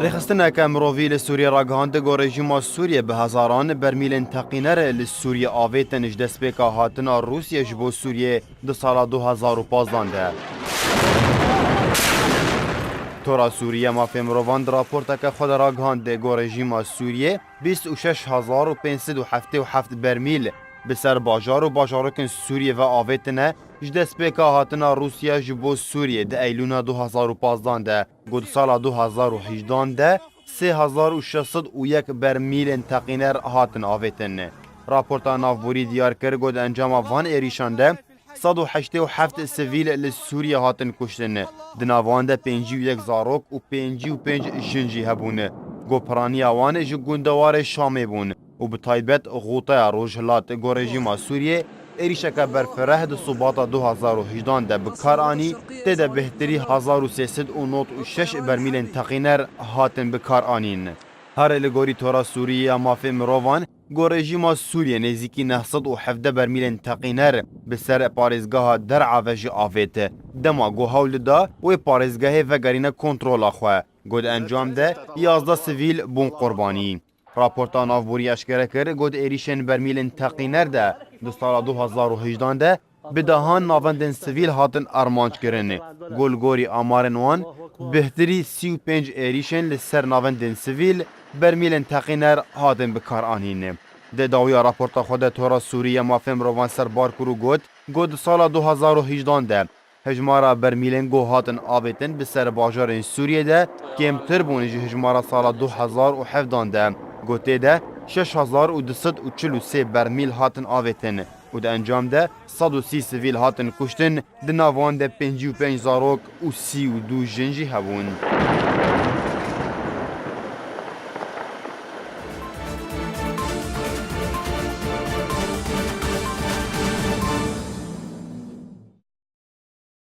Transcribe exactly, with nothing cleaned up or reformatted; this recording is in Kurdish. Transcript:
Rêxistineke mirovî li Sûriyê ragihand, ku rejîma Sûriyê bi hezaran bermîlên teqîner li Sûriyê avêtin ji destpêka hatina Rûsya ji bo Sûriyê di sala du hezar û pazdan de. Tora Sûriye Mafê Mirovan di raporteke xwe de ragihand, ku rejîma Sûriyê bîst û şeş hezar û pênc sed û heftê û heft bermîl bi ser bajar û bajarokên Sûriyê ve avêtine ji destpêka hatina Rûsya ji bo Sûriyê di Eylûna du hezar û pazdan de. Ku di sala du hezar û hejdan de sê hezar û şeş sed û yek bermîlên teqîner hatin avêtin. Raporta navborî diyar kir, ku di encama van êrîşan de sed û heştê û heft sivîl li Sûriyê hatin kuştin. Di nav wan de pêncî û yek zarok û pêncî û pênc jin jî hebûn. Ku piraniya wan ji gundewarê Şamê bûn û bi taybet Xûteya Rojhilat, ku rejîma Sûriyê êrîşeke berfireh di Subata du hezar û hejdan de bi kar anî, tê de bêhtirî hezar û sê sed û nod û şeş bermîlên teqîner hatin bi kar anîn. Her li gorî Tora Sûriyê ya Mafê Mirovan, ku rejîma Sûriyê nêzîkî neh sed û hevdeh bermîlên teqîner bi ser parêzgeha Der'a ve jî avêt. Dema ku hewl dida wê parêzgehê vegerîne kontrola xwe, ku di encam de yazdeh sivîl bûn qurbanî. Raporta navborî eşkere kir, ku di êrîşên bermîlên teqîner de di sala du hezar û hejdan de bi dehan navendên sivîl hatin armanc kirin. Ku li gorî amarên wan, bêhtirî sî û pênc êrîşên li ser navendên sivîl bermîlên teqîner hatin bi kar anîn. Di dawiya raporta xwe de Tora Sûrî ya Mafên Mirovan ser bar kir û got, ku di sala du hezar û hejdan de hejmara bermîlên ku hatin avêtin bi ser bajarên Sûriyê de kêmtir bûn ji hejmara sala du hezar û hevdan de, ku tê de şeş hezar û du sed û çil û sê bermîl hatin avêtin û di encam de sed û sî sivîl hatin kuştin, di nav wan de pêncî û pênc zarok û sî û du jin jî hebûn.